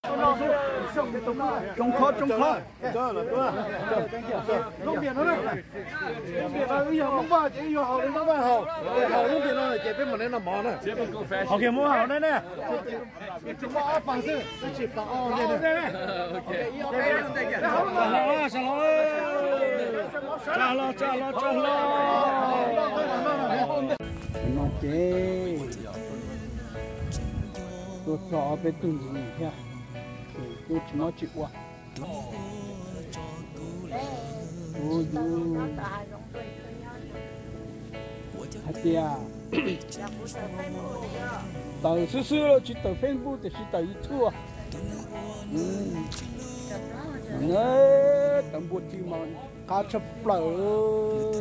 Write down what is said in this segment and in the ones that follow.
Tsoo qhov, tsoo qhov. Lub npias no, lub npias no wb yog Hmoob Vaj ces wb yuav haus li Hmoob Vaj haus, ces haus lub npias no ces peb mam li noj mov na. Haus kiag Hmoob haus na ne. Tsis muaj ob pag xwb, tsis pag ob ne. Tsa hlo, tsa hlo, tsa hlo, tsa hlo, tsa hlo. No ces tuaj txog peb tug ntxim thiab, ces kuj tsis mob tsis ua. Kuv yus hais tias tawm xwb xwb los tsis tawm Facebook tiam sis tawm YouTube. Tawv npua tsw mas qab tshaj plaws.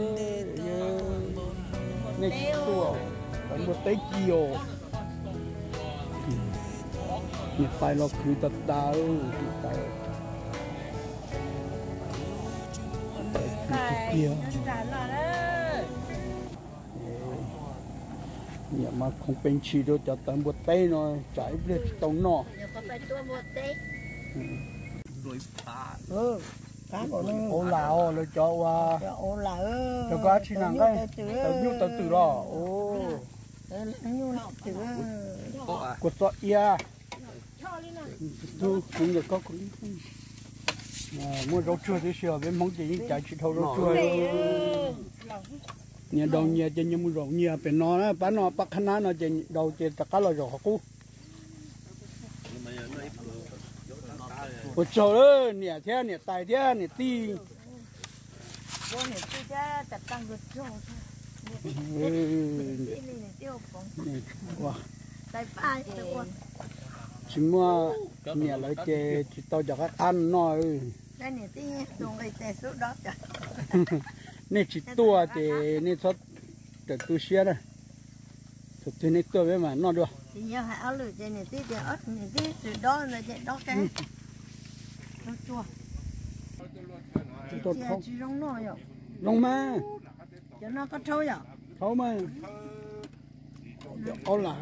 Nej tsis tuaj, tawv npua teb ci os. Niam tais los khwv tas tas, niam tais khwv tiag tiag. Niam mas khoov pes ntshis rau cov tawv npua teb no, tsam ib pliag tsis tau noj. Ua lam os, lawv cov ua, cov koj dab tsi na, nqaij tawv nyuj tawv twm los. Kua txob iab, tug kuv nkawm koj, muaj zaub tsuag tib si os, peb Hmoob ces yeej caiv tsis dhau zaub tsuag. Nyias daus nyias ces nyias mus zaum nyias pem no na, pab no pab qhab nab no ces daus ces rov qab los zaum qhov qub. Ua tsaug lawm niam thiab niam tais thiab niam tij. Tsis muaj niam lawv ces tsis tau cov qab qab noj. Nej tsis tuaj ces nej txhob rawm tu siab na. Thaum twg nej tuaj peb mam noj dua. Zoo mas. Rhaub mas. Ob lam,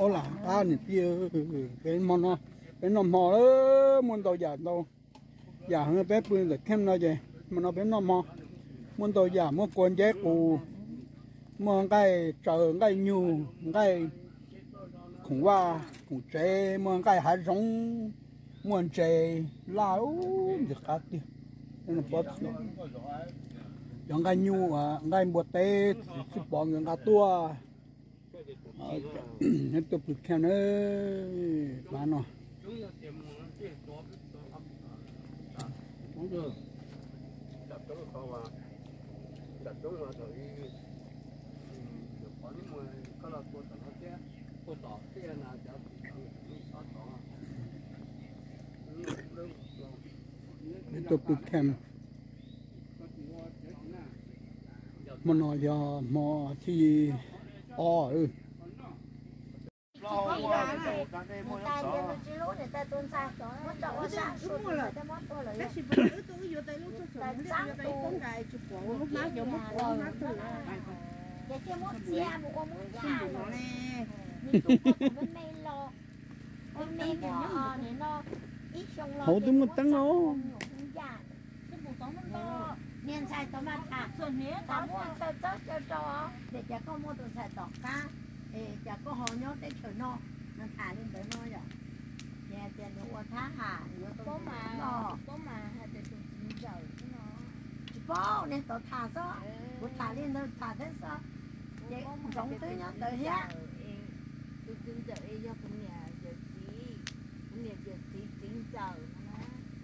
ob lam qab niam tij, peb hmo no, peb noj hmo lawm, muaj ntau yam ntau yam heev. Peb pw ntawm camp no ces hmo no peb noj hmo, muaj ntau yam, muaj kua nceb qus, muaj nqaij tsaws nqaij nyug, nqaij khoom vaj khoom tsev, muaj nqaij hav zoov, muaj ntses laj, ntxim qab tiag. Cov nqaij nyug, nqaij npua teb, txiv xwb pov nkawd nqa tuaj. Neb tuaj pw camp na, pab no. Neb tuaj pw camp. Hmo no yog hmo thib ob. Hauv twb muaj teeb os. Niag ntxhais tod mas tham, tham muaj taw txob caw rau, ces cas koj muaj tus ntxhais tom qab, es cas koj ho nyob teb chaws no, no tham li ntawd no yom. Ces tias nws ua thab ham yuav tau noj. Tsis paub, niag tod tham xwb, kuv tham li ntawd tham thiab xwb. Ces Ntxoov twb nyob ntawd thiab.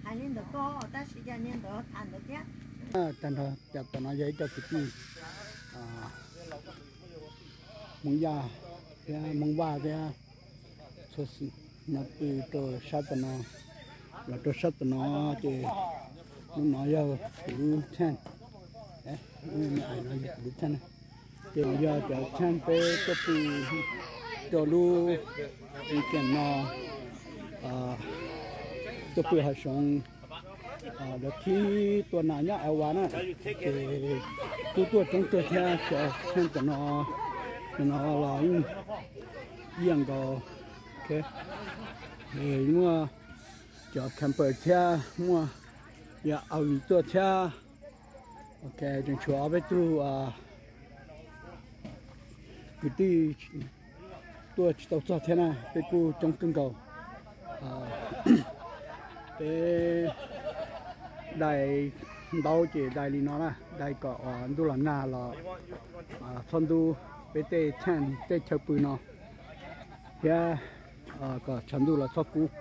Hais li ntawd koj, tab sis cas niag ntawd tham ntawd thiab. Tag nrho cov tom no yog ib co kwv tij Hmoob Yaj thiab Hmoob Vaj thiab txhua xeem no pw rau sab tom no, los rau sab tom no ces lub no yog kuv lub tshaj, lub me ais no yog kuv lub tshaj na. Ces yog cov tshaj peb tuaj pw rau lub weekend no, tuaj pw hav zoov, lawv khib tua nas nyob Av Vas na, ces kuj tuaj coob kawg thiab cov tshaj tom no, tom no los yeej ib yam nkaus. Muaj Cov camper thiab muaj yog au tuaj thiab. Ok, tseem tshuav ob peb tug kwv tij tuaj tsis tau txog thiab na, peb kuj coob kawg nkaus. Peb dai ntaub ces dai li no na, dai kom ntuj los nag los txhob ntub peb tej thaaj tej chaw pw no thiab kom tshav ntuj los txhob kub.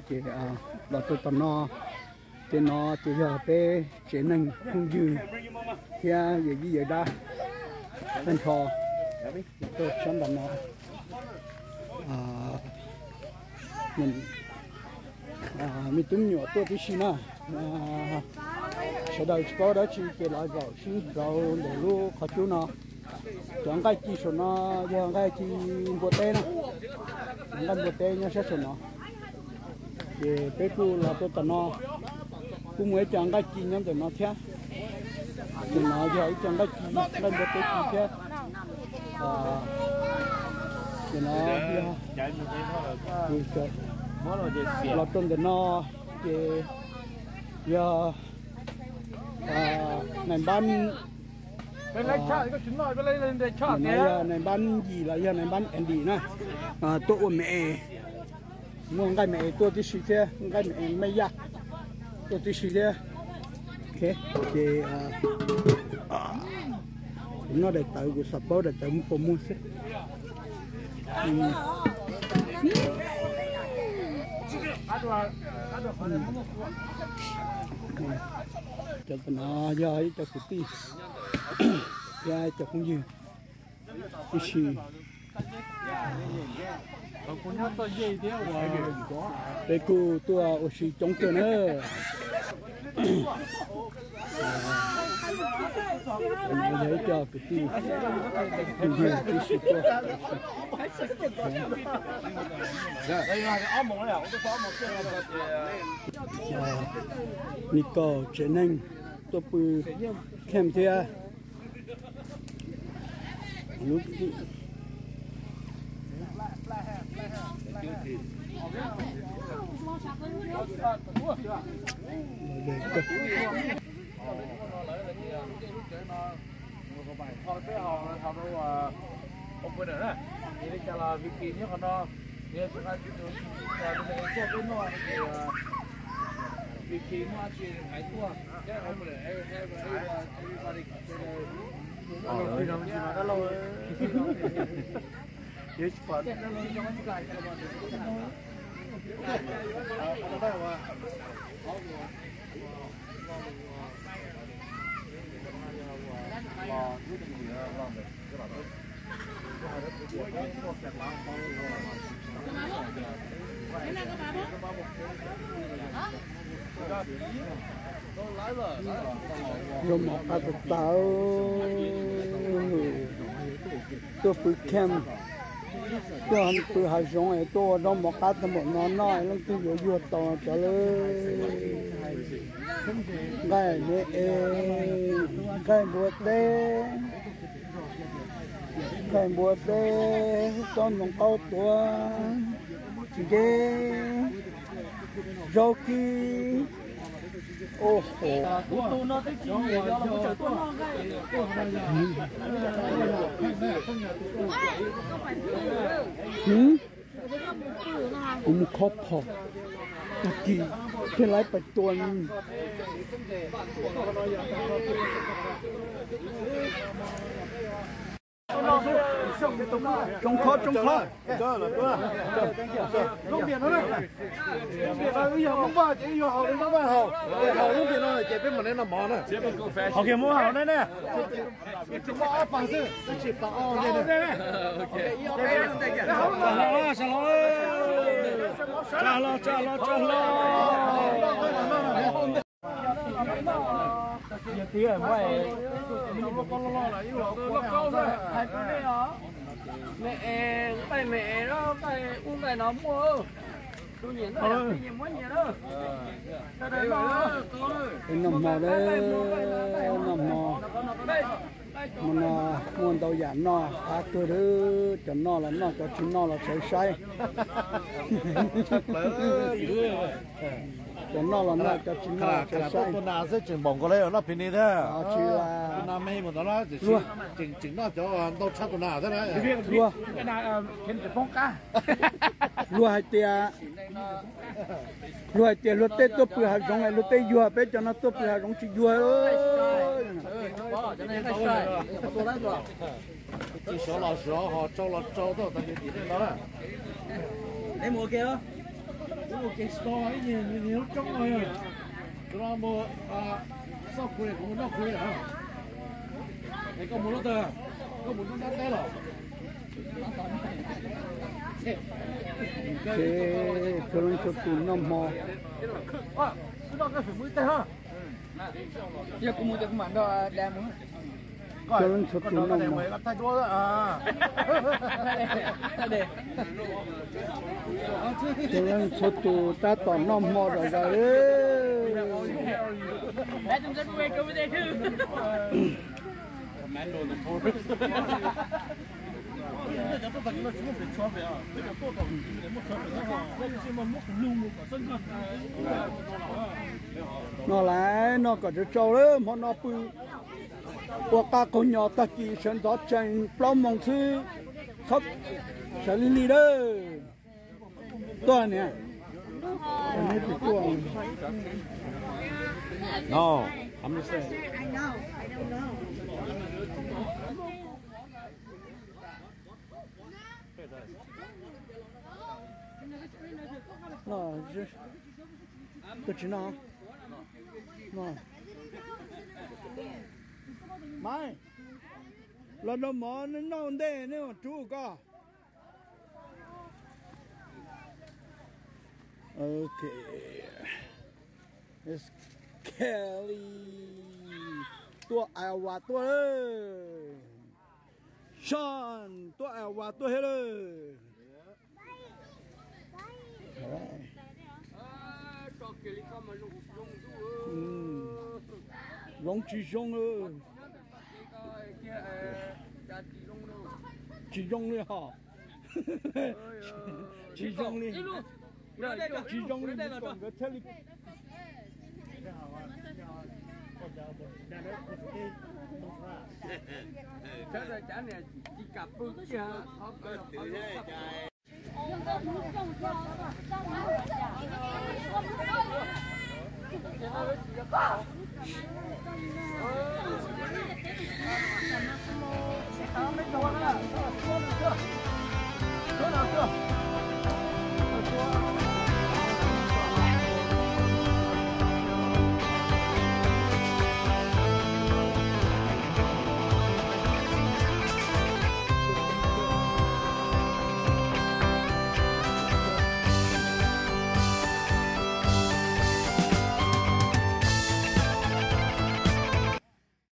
Ces los rau tom no, ces no ces yog peb tsev neeg phooj ywg thiab yawm yij yawm dab tag nrho tuaj sab nram no. Me tub me nyuam tuaj tib si na, sawv daws tsis paub dab tsi ces los zaum sib nraud ntawm lub qhov cub no. Cov nqaij ci saum no yog nqaij ci npua teb na, nqaij npua teb nyob sab saum no. Ces peb kuj los rau tom no, kuj muaj ib co nqaij ci nyob ntawm no thiab. Tus no yog ib co nqaij ci, nqaij npua teb ci thiab. Ces no yog los rau ntawm no ces yog nais npab, no yog nais npab yim los yog nais npab Andy na, tuaj ua me es, muaj nqaij me es tuaj tib si thiab, nqaij me es mej yaj tuaj tib si thiab. Ces kuv noj daim tawv kuv xav paub daim tawv puas muag xwb. Cov no yog ib co kwv tij thiab ib co phooj ywg tib si. Peb kuj tuaj ua si coob kawg na. Yog ib co kwv tij phooj ywg tib si tuaj. Nws kaum tsev neeg tuaj pw camp thiab. Zoo mov qab tag tag, tuaj pw camp, tuaj pw hav zoov es tuaj ua zaub mov qab tag npaum no noj, leej twg yuav yuag tau cov lawm. Nqaij me es, nqaij npua teb, nqaij npua teb, tsob ntoo qaub tuav, ntses, zaub kib. Ua ho, kuv mus khob phom tag kis thiaj li pais tua. Tsoo khob, tsoo khob. Lub npias no, lub npias no wb yog Hmoob Vaj ces wb yuav haus li Hmoob Vaj haus, ces haus lub npias no ces peb mam li noj mov na. Haus kiag Hmoob Vaj haus ne ne. Tsis muaj ob pag xwb, tsis pag ob ne ne. Tsa hlo, tsa hlo, tsa hlo, tsa hlo. Nqaij me es, nqaij ub nqaij no muaj. Noj mov, noj mov. Mus no muaj ntau yam noj qab kawg, cov noj los noj, cov tsis noj los sawv saib. Cov noj los noj, cov tsis noj los sawv saib. Tus nas xwb tseem npaum nkaus li noj phi ni thiab. Tsis, tus nas me mus ntawd na, tseem noj cov ntau tshaj tus nas thiab na. Luag, luag hais tias, luag hais tias luag tej tuaj pw hav zoov, luag tej yuag, peb cov no tuaj pw hav zoov tsis yuag. Tsis sov los sov, ho tsau los tsau, tau tas tim no. Tus no mus xauj kuv, kuv mus noj kuv. Es koj mus lub twg? Koj mus noj dab teb los? Ces txhua leej txhua tus noj hmo. Yog kuv mus ces kuv mam nrog da mus. Txhua leej txhua tus noj hmo. Txhua leej txhua tus tab tom noj hmo zom zaws li. Noj lawm, noj kom tsau tsau lawm, hmo no pw ua qab qaug nyo, tag kis sawv ntxov tsees plaub moos xwb, txhob sawv lig lig lawm. Tuaj niam. Tuaj tsis noj. Maiv, los noj mov, noj ua ntej, neb mam rub koj. Ok. Kelly tuaj Iowa tuaj lawm. Sean tuaj Iowa tuaj thiab lawm. Zoo tsis zoo, tsis zoo li hos. Tsis zoo li, tsis zoo li, nkawd thiaj li.